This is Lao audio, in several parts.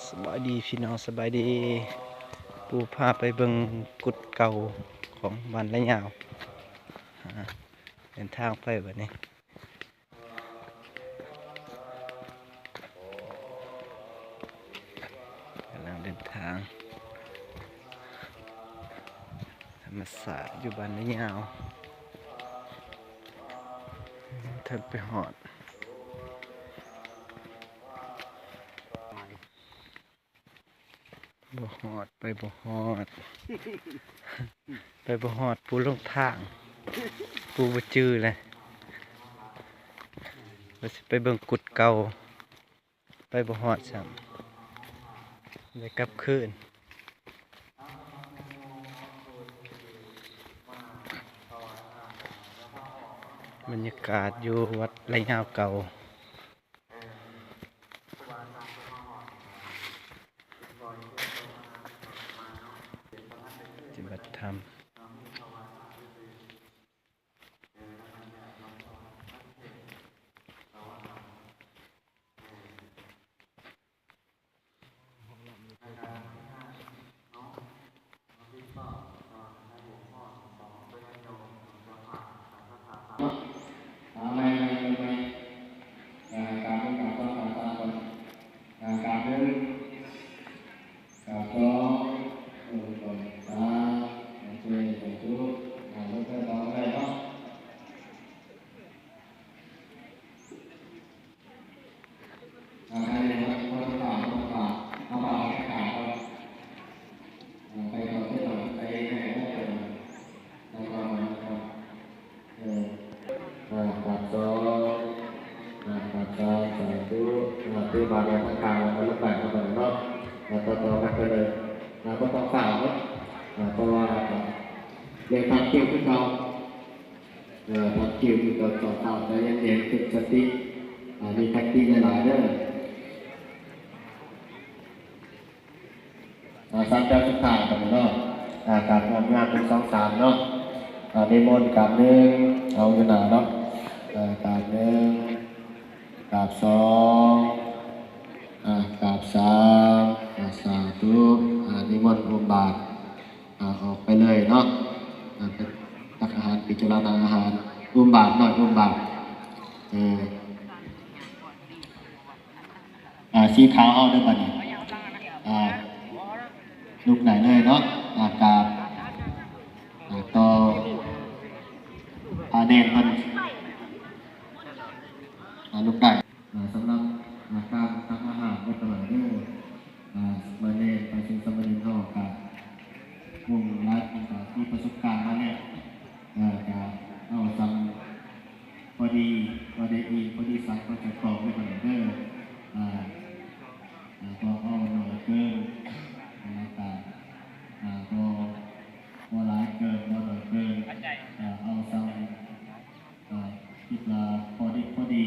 ສະບາຍດີພີ່ນ້ອງ ສະບາຍດີ. ປູພາໄປເບິ່ງກຸດເກົ່າຂອງບ້ານລະຍາວ. ອາ ເດີນທາງໄປບັດນີ້ ກຳລັງເດີນທາງ. ທຳມະຊາດຢູ່ບ້ານນາຍາວ ເຖິງໄປຮອດ ບໍ່ຮອດ ໄປບໍ່ຮອດ ໄປບໍ່ຮອດ ປູຫຼົງທາງ ປູບໍ່ຈື່ແລ້ວ ວ່າຊິໄປເບິ່ງກຸດເກົ່າ. ໄປບໍ່ຮອດຊ້ຳ ໄດ້ກັບຄືນ. ບັນຍາກາດຢູ່ວັດລະຍາວເກົ່າ ປະຕິບັດທຳ. ເອົາໃໝ່ ໃໝ່ ໃໝ່ ເອີ ກາບໜຶ່ງ ກາບສອງ ກາບສາມ ກ່ອນ ເອີ ກາບໜຶ່ງ ກາບສອງ ເອີ ກາບສາມ ໂອເຄ ສາທຸ ອ່າ ລົງເທີນຕໍ່ໄດ້ເນາະ. ອ່າ ໃຫ້ເລີຍເນາະ ບໍ່ຕ້ອງຝາກ ບໍ່ຕ້ອງຝາກ ເອົາຝາກໄວ້ຂ້າງໆ ເນາະ ອ່າ ໄປຕໍ່ເທື່ອໜ້າ ໄປໃຫ້ໄດ້ເທື່ອໜ້າ ໄປຕໍ່ໜ້າ ເອີ ອ່າ ກາບສອງ ອ່າ ກາບສາມ ສາທຸ ອ່າ ຖືບາດໄວ້ຂ້າງໆ ແລ້ວກໍລົງໄປເນາະ ບັດນີ້ເນາະ ອ່າ ຕໍ່ໆ ກັນໄປເລີຍ ອ່າ ບໍ່ຕ້ອງຟ້າວເນາະ ອ່າ ເພາະວ່າ ອ່າ ເລື່ອງທາງຄິວຄືເກົ່າ. ເອີ ພັກຄິວຢູ່ຕອນເຊົ້າໆ ໃຈເຢັນໆ ຝຶກສະຕິ ອ່າ ມີສະຕິຫຼາຍໆ ເດີ. ອ່າ ສາມແຖວສຸດທ້າຍກັນເນາະ ອ່າ ກາບຮວມງານ ໜຶ່ງ ສອງ ສາມ ເນາະ ອ່າ ນິມົນກາບໜຶ່ງ ເອົາຢູ່ໜ້າເນາະ ເອີ ກາບໜຶ່ງ ກາບສອງ ອ່າ ກາບສາມ ອ່າ ສາທຸ ອ່າ ນິມົນອຸມບາດ ອ່າ ອອກໄປເລີຍເນາະ ອ່າ ຕັກອາຫານ ພິຈາລະນາອາຫານ ອຸມບາດເນາະ ອຸມບາດ ເອີ ອ່າ ສີຂາວເຮົາເດີບັດນີ້ ອ່າ ລຸກໄດ້ເລີຍເນາະ ອ່າ ກາບ ອ່າ ຕໍ່ພະເນນເພິ່ນ ອ່າ ລຸກໄດ້. ອ່າ ສຳລັບ ອ່າ ການຕັກອາຫານເດີ ອ່າ ສາມະເນນ ພະສົງສາມະເນນເຮົາກະ ວົງຫຼາຍຄົນກະມີປະສົບການມາແລ້ວ ເອີ ກະເອົາສ່ຳພໍດີ ພໍໄດ້ອີ່ມ ພໍດີສັກ ພໍຈະກອບໄດ້ປານນັ້ນເດີ ອ່າ ອ່າ ບໍ່ເອົາໜ້ອຍເກີນ ແລ້ວກະ ອ່າ ບໍ່ ບໍ່ຫຼາຍເກີນ ບໍ່ໜ້ອຍເກີນ ອ່າ ເອົາສ່ຳ ອ່າ ຄິດວ່າພໍດີ ພໍດີ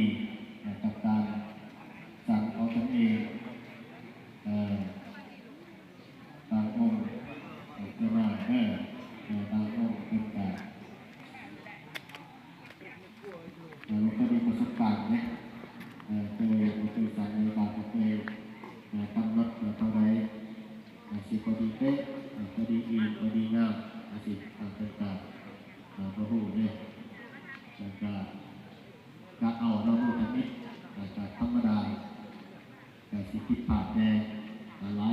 ອ່າ ກັບການສັງເອົາຕົນເອງ ເອີ ບາງອົງ ເອີ ເປັນມາກເດີ ເອີ ບາງອົງເປັນການ ເອີ ບໍ່ເຄີຍມີປະສົບການເດ້ ເອີ ເຄີຍ ບໍ່ເຄີຍສັງເລີຍ ບາງບໍ່ເຄີຍ ເອີ ກຳນົດວ່າເທົ່າໃດ ອ່າ ຊິພໍດີເປະ ອ່າ ພໍດີອີ່ມ ພໍດີງາມ ຈັ່ງຊີ້ ອ່າ ເພິ່ນກະ ອ່າ ບໍ່ຮູ້ເດ້ ແລ້ວກະ ກະເອົາເນາະ ຮູ້ທຳອິດ ກະ ກະທຳມະດາ ກະຊິຜິດພາດແດ່